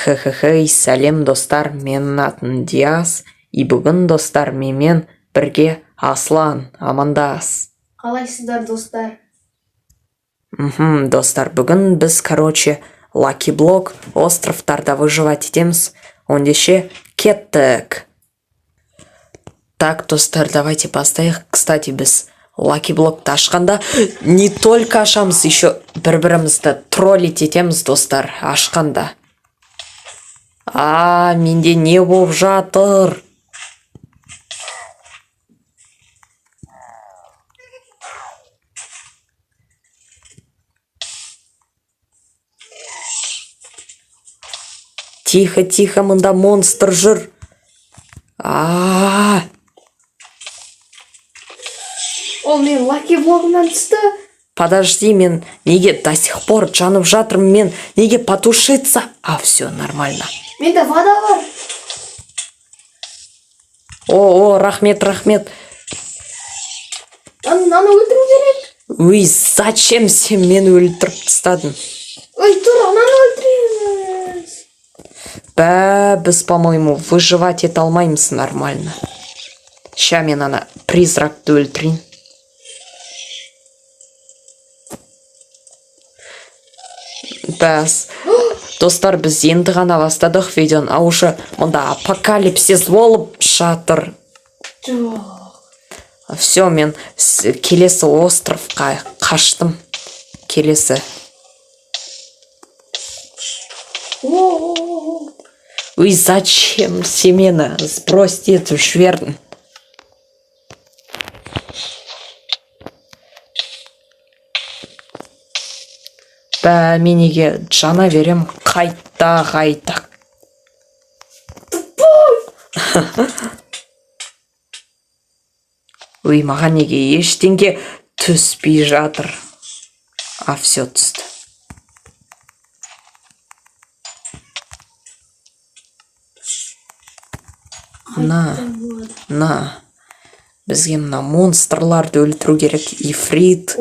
Хе-хе-хей, сәлем, достар, менің атым Диас. И бүгін, достар, менімен бірге Аслан, амандас. Қалайсыздар, достар? Достар, бүгін біз, короче, Лаки Блок островтарда выживать етеміз. Ондеше кеттік. Так, достар, давайте бастайық. Кстати, біз Лаки Блокты ашқанда не только ашамыз, еще бір-бірімізді троллить етеміз, достар, ашқанда. А, менде не болып жатыр? Тихо, тихо, мында монстр жүр. А, Ол мен лаки блогымнан түсті. Подожди, мен неге до сих пор жанып жатырмын, мен неге потушиться? А, все, нормально. Менде вода бар. О, о, рахмет, рахмет. Мынаны өлтіру керек. Ой, зачем сен мені өлтіріп тастадың? Ой, тұр, ананы өлтіреміз. Бә, біз, по-моему, выживать ете алмаймыз нормально. Ща мен ана призракты өлтірейін. Бәс. Достар, біз енді ғана бастадық видеоны, а уже мұнда апокалипсис болып жатыр. Жоқ. Все, мен келесі островқа қаштым. Келесі. О, о, о, о. Ой, зачем сен мені сбросить етіп жібердің? Бә, мен неге жана берем қайта қайта. Тупой. Ой, маған неге ештеңе түспей жатыр? А, все, түсті. На. Қайтадан болады. На. Бізге мына монстрларды өлтіру керек. Ифрит.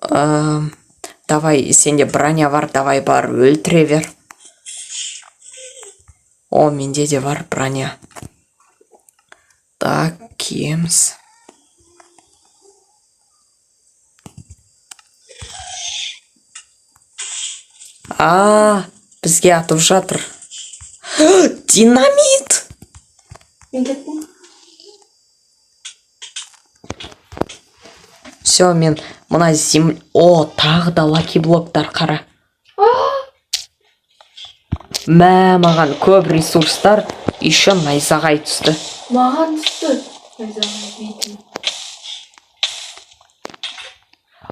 О, Давай, сенде броня бар, давай бар, өлтіре бер. О, менде де бар броня. Так, киеміз. А, бізге атып жатыр. Динамит! Мен кеттім. Все, мен мына О, тағы да лаки блоктар, қара. Мә, маған көп ресурстар, еще найзағай түсті. Маған түсті. Найзағай бетім.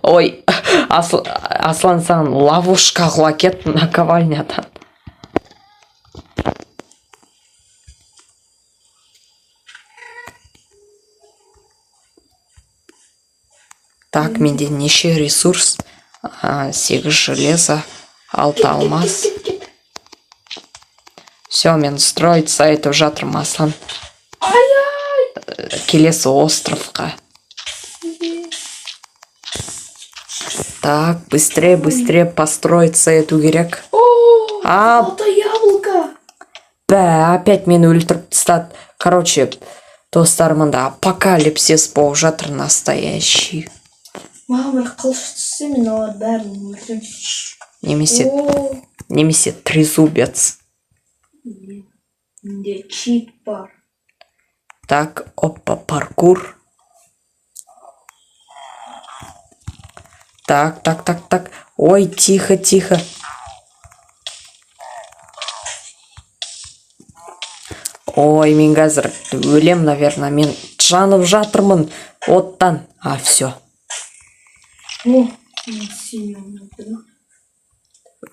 Ой, Аслан, саған ловушка құлап кетті наковальнядан. Так, менде неше ресурс? А, 8 железо, 6 алмаз. Кет, кет, кет. Все, мен строиться етіп жатырмын, Аслан. Ай-ай. Келесі островқа. Так, быстрее, быстрее построиться ету керек. О, А, золотое яблоко. Бә, опять мені өлтіріп тастады. Короче, достар, мында апокалипсис болып жатыр настоящий. Маған бір қылыш түссе, мен олардың бәрін өлтіремін. Немесе, О, немесе трезубец. Менде чит бар. Так, опа, паркур. Так, так, так, так. Ой, тихо, тихо. Ой, мен қазір өлем, наверное. Мен жанып жатырмын оттан. А, все. О, мен сені өлтірдім.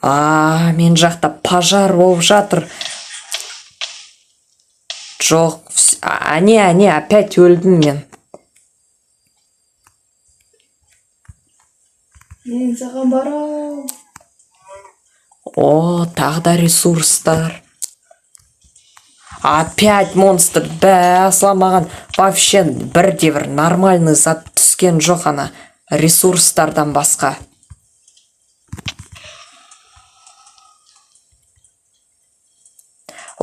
А, мен жақта пожар болып жатыр. Жоқ, әне, әне, опять өлдім мен. Мен саған барам. О, тағы да ресурстар. Опять монстр. Бә, Аслан, маған вообще бірде бір нормальный зат түскен жоқ ана ресурстардан басқа.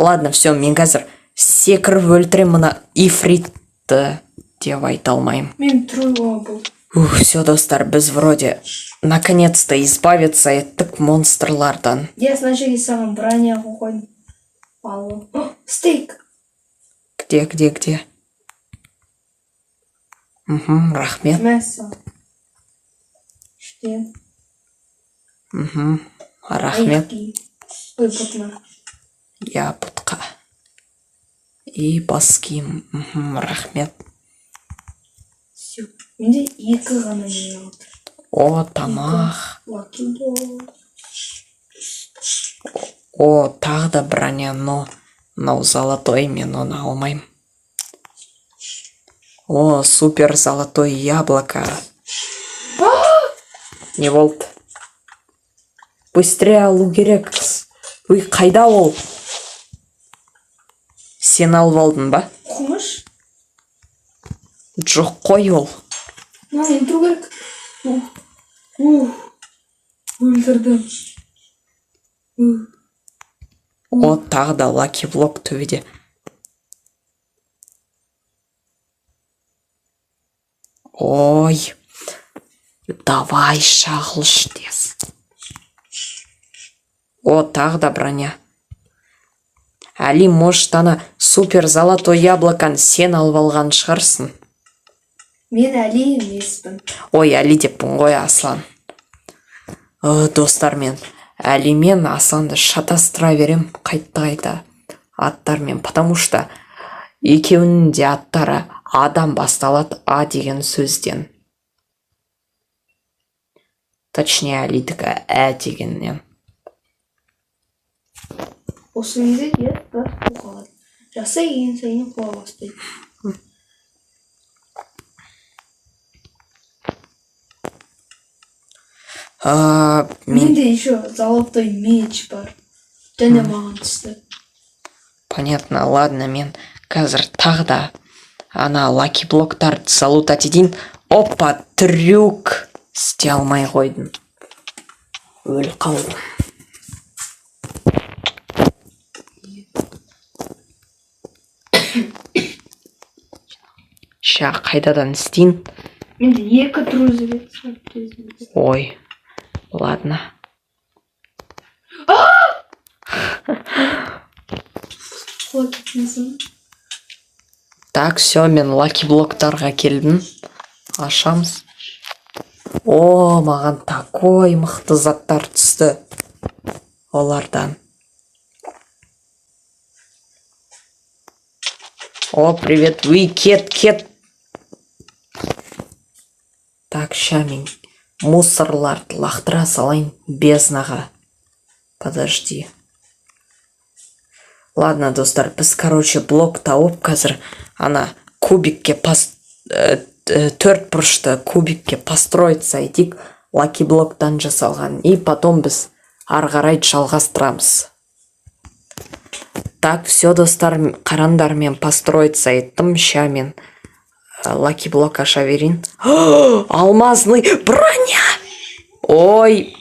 Ладно, все, мен қазір секіріп өлтірем мына ифритті деп айта алмаймын. Мен труға болды. Ух, все, достар, біз вроде наконец-то избавиться еттік монстрлардан. Я сначала саған броня қойдым. Ал, о, стейк. Где, где, где? Угу, рахмет. Мәссаған. Іштен. Угу, рахмет. Аяқ киім. Ой, бұтына. Я бұтқа. И бас киім. Угу, рахмет. Все. Менде екі ғана не алды. О, тамақ. Лаки блок. О, тағы да броня, но мынау золотой, мен оны алмаймын. О, супер золотое яблоко. Не болды? Быстрее алу керек. Ой, қайда ол? Сен алып алдың ба? Қумыш. Жоқ қой ол. Мынаны өлтіру керек. Ух. Ух. Өлтірдім. Ух. О, тағы да лаки блок төбеде. Ой. Давай, шағылыш тез. О, тағы да броня. Әли, может, ана супер золотой яблоканы сен алып алған шығарсың. Мен Әли емеспін. Ой, Әли деппін ғой, Аслан. Достар, мен Әли мен Асланды шатастыра берем қайта-қайта аттармен, потому что екеуінің де аттары адам басталады, А деген сөзден. Точнее, Әлидікі Ә дегеннен. Осы кезде де бір қу қалады. Жасы келген сайын қуа бастайды. Мен Менде еще золотой меч бар. Және маған түсті. Понятно, ладно, мен қазір тағы да ана лаки блоктарды залутать етейін. Опа, трюк істей алмай қойдым. Өліп қалдым. Ща, қайтадан істейін. Менде екі трузы. Ой, ладно. Құлап кеткенсің. Так, все, мен лаки блоктарға келдім. Ашамыз. О, маған такой мықты заттар түсті. Олардан. О, привет. Уй, кет, кет. Так, ща мен мусорларды лақтыра салайын безднаға. Подожди. Ладно, достар, біз, короче, блок тауып қазір ана кубикке төрт бұрышты кубикке построиться етейік, лаки блоктан жасалған. И потом біз ары қарай жалғастырамыз. Так, все, достар, қараңдар, мен построиться еттім. Ща мен лаки блок аша берейін. Алмазный броня! Ой!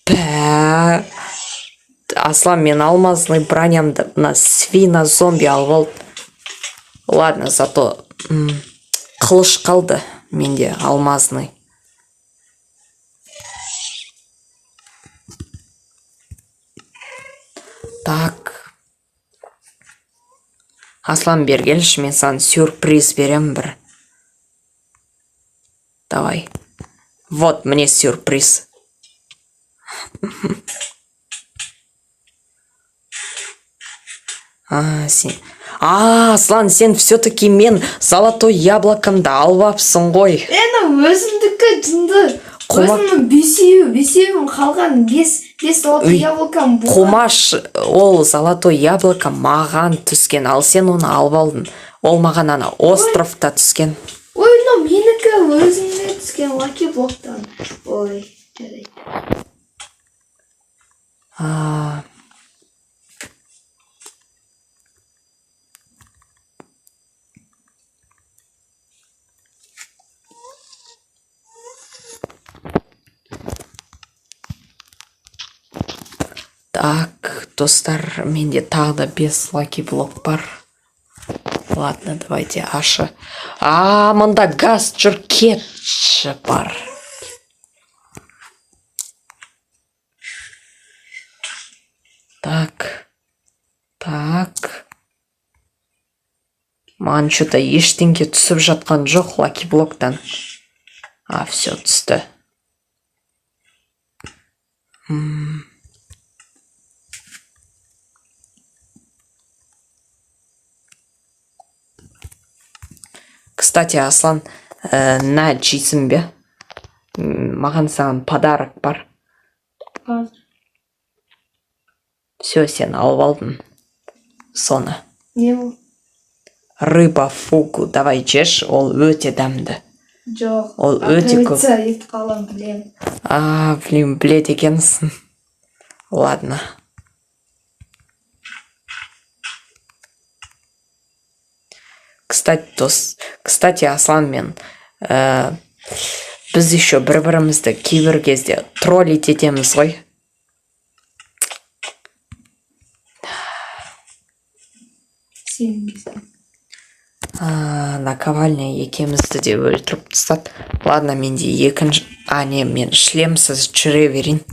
Бә! Аслан, мен алмазный бронямды мына свина зомби алып алды. Ладно, зато қылыш қалды менде алмазный. Так. Аслан, бері келші, мен саған сюрприз берем бір. Давай. Вот мне сюрприз. А, сен... А, Аслан, сен все-таки мен золотой яблокомды алып апсың ғой. Ені өзімдікі, жынды. Өзімнің бесеуім қалған, бес золотой Үй, яблоком болған. Қумаш, ол золотой яблоко маған түскен, ал сен оны алып алдың. Ол маған ана островта түскен. Ой, мынау менікі, өзіме түскен лаки блоктан. Ой, жарайды. А, Так, достар, менде тағы да 5 лаки блок бар. Ладно, давайте ашы. А, мында газ жүр, кетші бар. Так. Так. Маған что-то ештеңке түсіп жатқан жоқ лаки блоктан. А, все, түсті. Кстати, Аслан, на, жейсің бе? Маған саған подарок бар. Қазір. Все, сен алып алдың. Соны. Не бұл? Рыба фугу. Давай жеш, ол өте дәмді. Жоқ. Ол өте көп. Отравиться етіп қаламын, білемін. А, блин, біледі екенсің. Ладно. Кстати, кстати, Аслан мен біз еще бір-бірімізді кейбір кезде троллить етеміз ғой. Сенің кезің. А, наковальня екеумізді де өлтіріп тастады. Ладно, менде екінші... А, не, мен шлемсіз жүре берейін.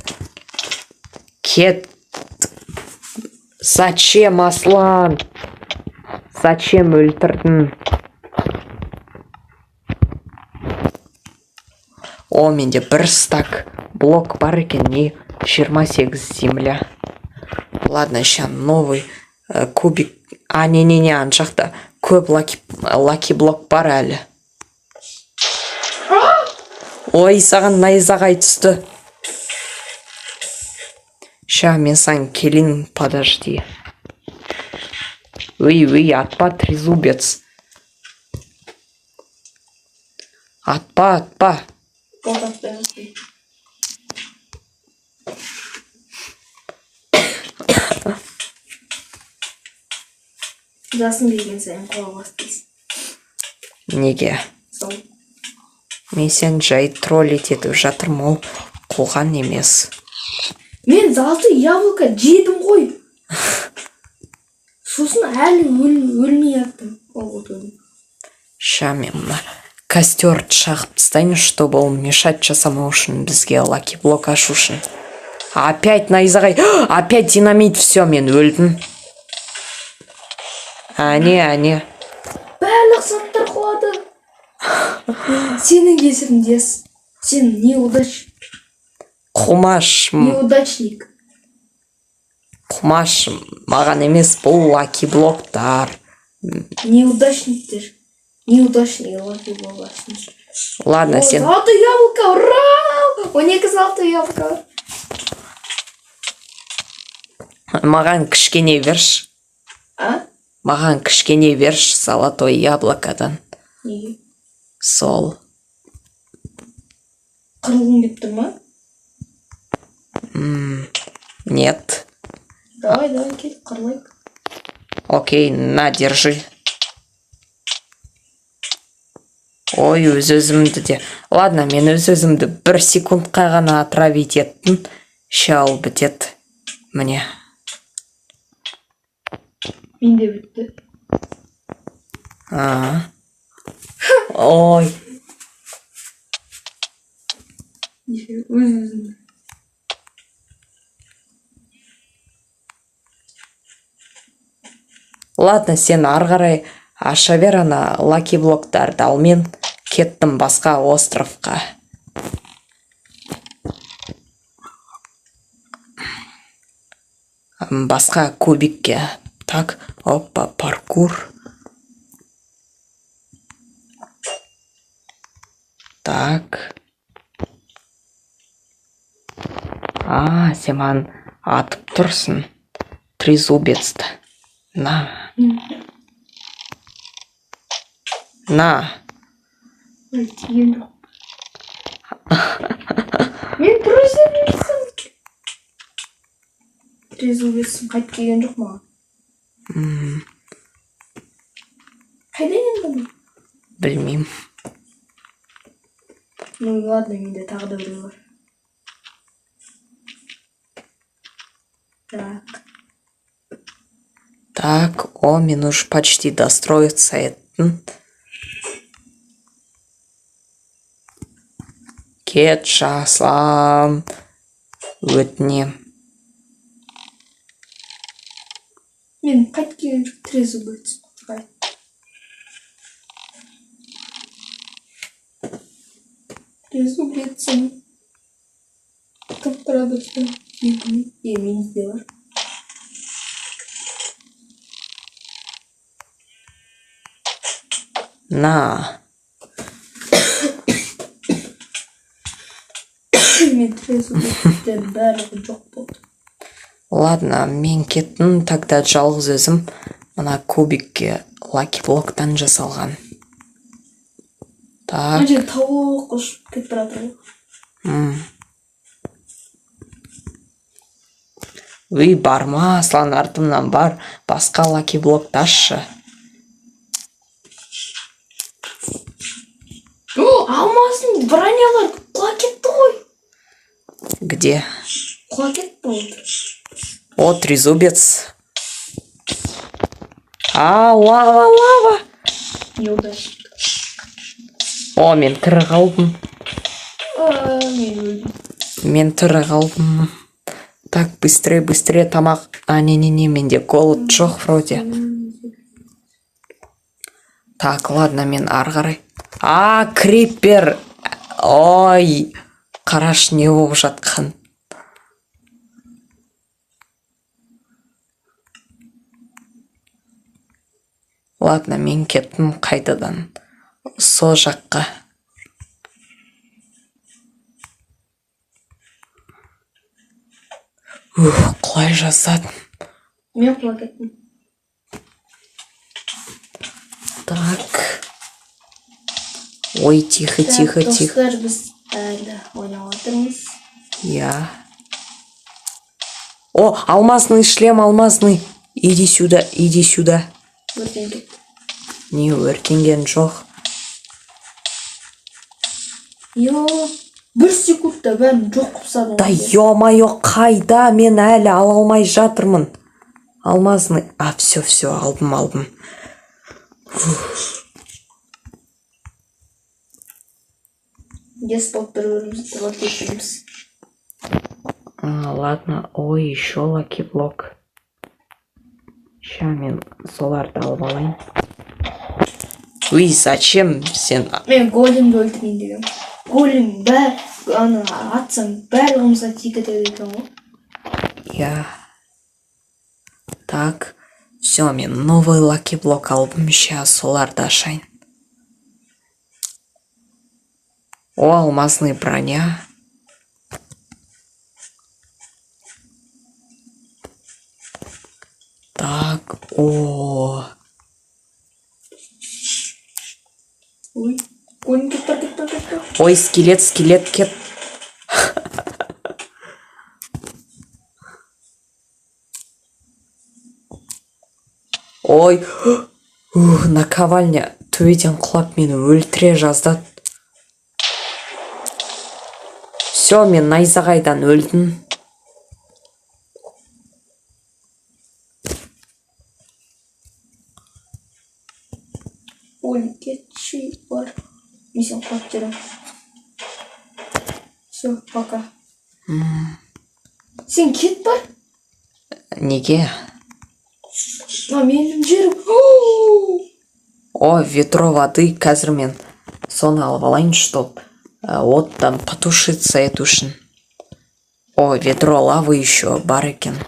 Кет. Зачем, Аслан? Зачем өлтірдің? О, менде бір стак блок бар екен, не 28 земля. Ладно, ща новый кубик. А, не-не-не, ана жақта көп лаки блок бар әлі. Ой, саған найзағай түсті. Ща, мен саған келейін, подожди. Үй, үй, атпа, трезубец. Атпа, атпа. Болтап. Жасың келген сайын қуа бастайсың. Неге? Сол. Мен сені жай троллить етіп жатырмын, ол қуған емес. Мен золотой яблоко жедім ғой. Сосын әлі өлмей жаттым. Ол өлдім. Ща мен мына костерді жағып тастайын, чтобы ол мешать жасамау үшін бізге лаки блок ашу үшін. Опять найзағай, опять динамит, все, мен өлдім. Әне, әне. Барлық заттар құлады. Сенің кесіріңде. Сен Құмаш, неудачник. Құмаш, маған емес, бұл лаки блоктар. Неудачниктер. Неудачник лаки боласың. Ладно, сен Золотое яблоко, ура! 12 золотое яблоко. Маған кішкене берші. А? Маған кішкене берші золотой яблокодан. Неге? Сол. Қырылғың келіп тұр ма? Нет. Давай, давай, кел, қырылайық. Окей, на, держи. Ой, өз өзімді де. Ладно, мен өз өзімді бір секундқа ғана отравить еттім. Ща ол бітеді. Міне. Менде бітті. А. Ой. Неше? Өз өзімді. Ладно, сен ары қарай аша бер ана лаки блоктарды, ал мен кеттім басқа островқа. Басқа кубикке. Так, опа, паркур. Так. А, сен маған атып тұрсың. Трезубецті. На. На. Ой, тиген жоқ. Мен трезубецім. Трезубецім қайтып келген жоқ маған. Қайда енді бұл? Білмеймін. Ну ладно, менде тағы да біреу бар. Так. Так, о, мен уже почти достроиться еттім. Кет, Аслан. Өтінем. Мен қайтып келген жоқ, трезубец. Давай. Трезубецім. Тып тұрады все. Е, менде де бар. На. Мен трезубецтен барлығы жоқ болды. Ладно, мен кеттім тогда жалғыз өзім мына кубикке лаки блоктан жасалған. Так. Ана жерде тауық ұшып кетіп бара жатыр ғой. Үй, барма, Аслан, артымнан бар. Басқа лаки блокты ашшы. О, алмаздың бронялар құлап кетті ғой. Где? Құлап кетті болды. О, трезубец. А, лава, лава. Неудачник. О, мен тірі қалдым. А, мен өлдім. Мен тірі қалдым. Так, быстрее, быстрее тамақ. А, не-не-не, менде голод жоқ вроде. Так, ладно, мен ары қарай. А, крипер. Ой, қараш, не болып жатқан. Ладно, мен кеттім қайтадан. Со жаққа. Ух, құлай жасадым. Мен құлап кеттім. Так. Ой, тихо, Так, тихо, тихо. Достар, біз әлі ойнап жатырмыз. Я. О, алмазный шлем, алмазный. Иди сюда, иди сюда. Өртеніп кетті. Не, өртенген жоқ. Йо, бір секундта бәрін жоқ қылып тастадың Да ғой. Ё-моё, қайда, мен әлі ала алмай жатырмын. Алмазный. А, все, все, алдым, алдым. Ес болып бір бірімізді тролль етеміз. А, ладно, ой, еще лаки блок. Ща мен соларды алып алайын. Уй, зачем сен? Мен големді өлтірейін дегенмін. Голем бәр ана атсам барлығымызға тиіп кетеді екен ғой. Я. Так, все, мен новый лаки блок алдым, ща соларды ашайын. О, алмазный броня. Так, о. Ой, голем кетіп бар, кетіп бар, кетіп бар. Ой, скелет, скелет, кет. Ой, ух, наковальня төбеден құлап мені өлтіре жаздады. Все, мен найзағайдан өлдім. Голем кетші бар. Мен сені құлап жіберемін. Все, пока. Сен кет бар. Неге? Мына менің жерім. О, ведро воды, қазір мен соны алып алайын, чтоб оттан потушиться ету үшін. О, ведро лавы еще бар екен.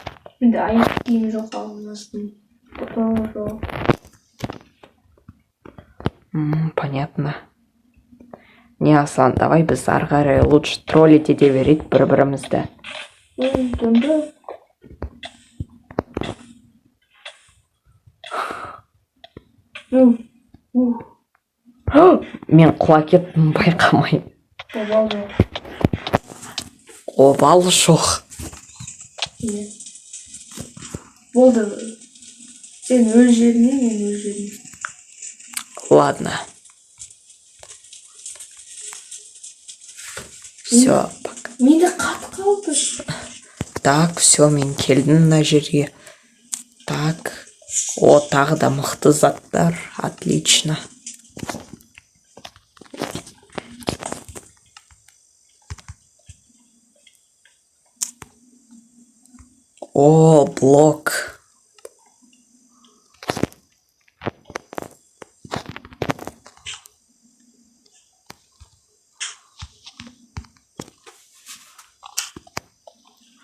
Менде аяқ киім жоқ, алмаздың. Бұтоны жоқ. Понятно. Не, Аслан, давай біз ары қарай лучше троллить ете берейік бір бірімізді. Өлдім. Ух, Мен құлап кеттім байқамай. Обал жоқ. Обал жоқ. Иә. Болды. Сен өз жеріңе, мен өз жеріме. Ладно. Все, пока. Менде қат қалды. Так, все, мен келдім мына жерге. Так, о, тағы да мықты заттар, отлично. О, блок.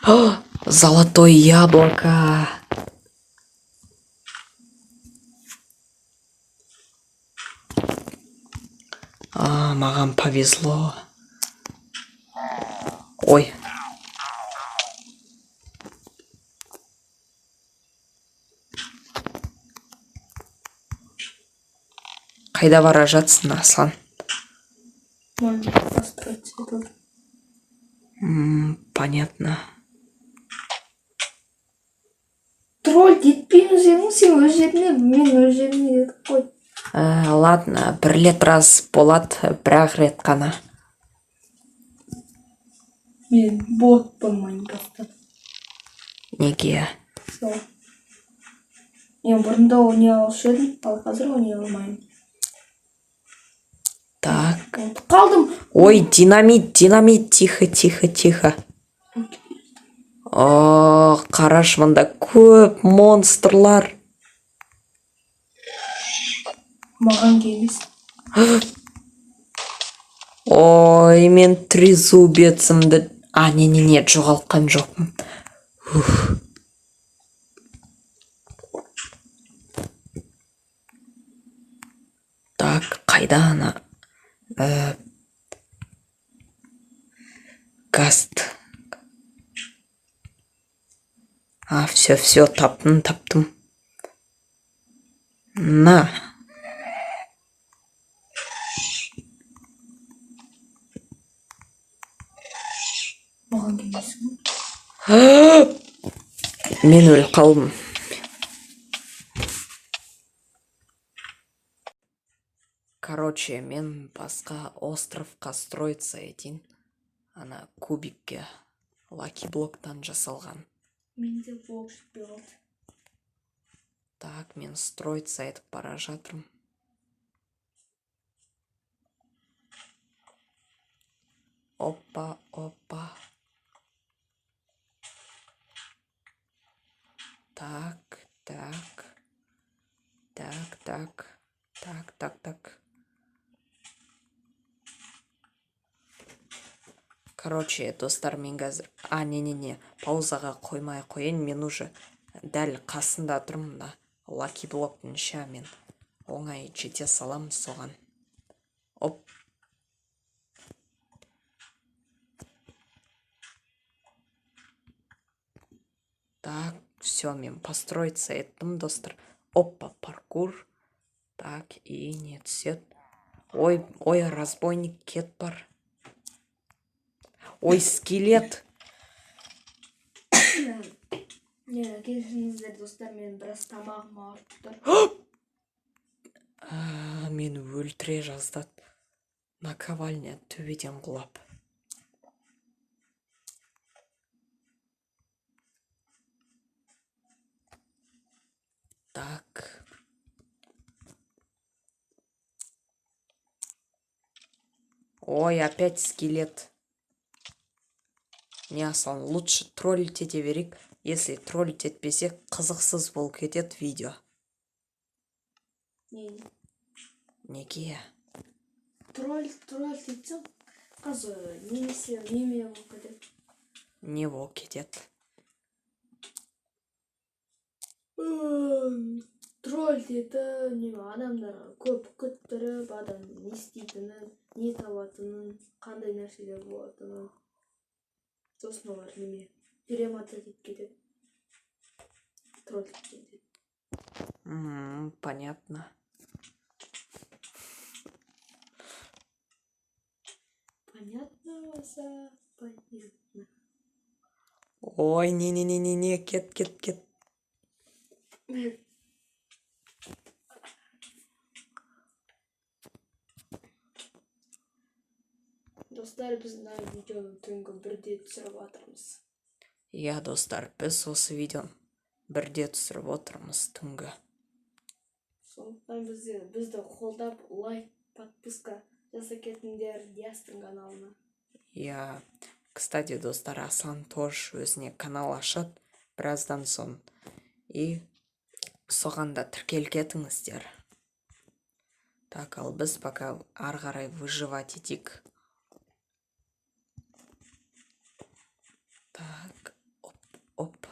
О, золотое яблоко. А, маған повезло. Ой. Қайда бара жатсың, Аслан? Можно построить цветок. Понятно. Тролль етпейміз дедің, сен өз жеріңе, мен өз жеріме дедік қой. Ладно, бір рет рас болады, бір-ақ рет қана. Мен ботпын Майнкрафтта. Неге? Сол. Мен бұрында ойнай алушы едім, ал қазір ойнай алмаймын. Так. Ұмытып қалдым. Ой, динамит, динамит, тихо, тихо, тихо. О, қарашы, мында көп монстрлар. Маған келмес. Ой, мен трезубецімді... А, не-не-не, жоғалтқан жоқпын. Уф. Так, қайда ана? Гаст. А, все, все, таптым, таптым. На. Маған келмейсің ғой. Мен өліп қалдым. Короче, мен басқа островқа строиться етейін. Ана кубикке лаки блоктан жасалған. Менде блок жетпей қалды. Так, мен строиться етіп бара жатырмын. Опа, опа. Так, так. Так, так. Так, так, так. Короче, достар, мен қазір... А, не-не-не, паузаға қоймай қояйын, мен уже дәл қасында тұрмын мына лаки блоктың ша, мен оңай жете саламын соған. Оп. Так, все, мен построиться еттім, достар. Опа, паркур. Так, и не түседі. Ой, ой, разбойник кет бар. Ой, скелет. Не, кешіріңіздер, достар, мен біраз тамағым ауырып тұр. Мені өлтіре жаздады. Наковальня төбеден құлап. Так. Ой, опять скелет. Не, Аслан, лучше троллить ете берейік. Если троллить етпесек, қызықсыз болып кетеді видео. Не? Неге? Тролль етсең, қазір немесе неме болып кетеді. Не болып кетеді? Тролль етіп, неме, адамдарға көп күттіріп, адам не істейтінін, не табатынын, қандай нәрселер болатынын. Сосын олар неме, перемотать етіп кетеді. Тролль еткенде. Понятно. Понятно, Васа, понятно. Ой, не-не-не-не-не, кет, кет, кет. Достар, біз мына видеоны түнгі 1-де түсіріп жатырмыз. Иә, достар, біз осы видеоны бірде түсіріп отырмыз, түнгі. Сондықтан бізді қолдап, лайк, подписка жасап кетіңдер Диастың каналына. Иә, кстати, достар, Аслан тоже өзіне канал ашады біраздан соң. И соған да тіркеліп кетіңіздер. Так, ал біз пока ары қарай выживать етейік. Так, оп, оп.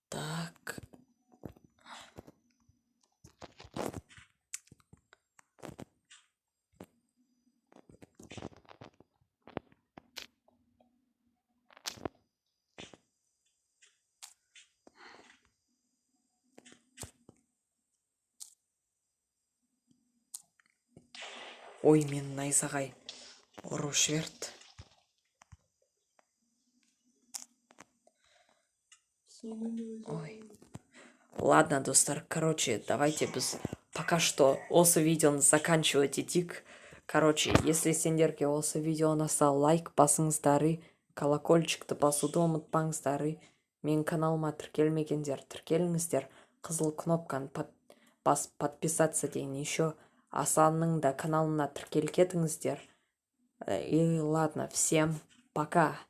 Так. Ой, мен найзағай ұрып жіберді. Ой. Ладно, достар, короче, давайте біз пока что осы видеоны заканчивать етейік. Короче, если сендерге осы видео ұнаса, лайк басыңыздар и колокольчикті басуды ұмытпаңыздар и менің каналыма тіркелмегендер тіркеліңіздер, қызыл кнопканы басып подписаться деген, еще Асанның да каналына тіркеліп кетіңіздер. И ладно, всем пока.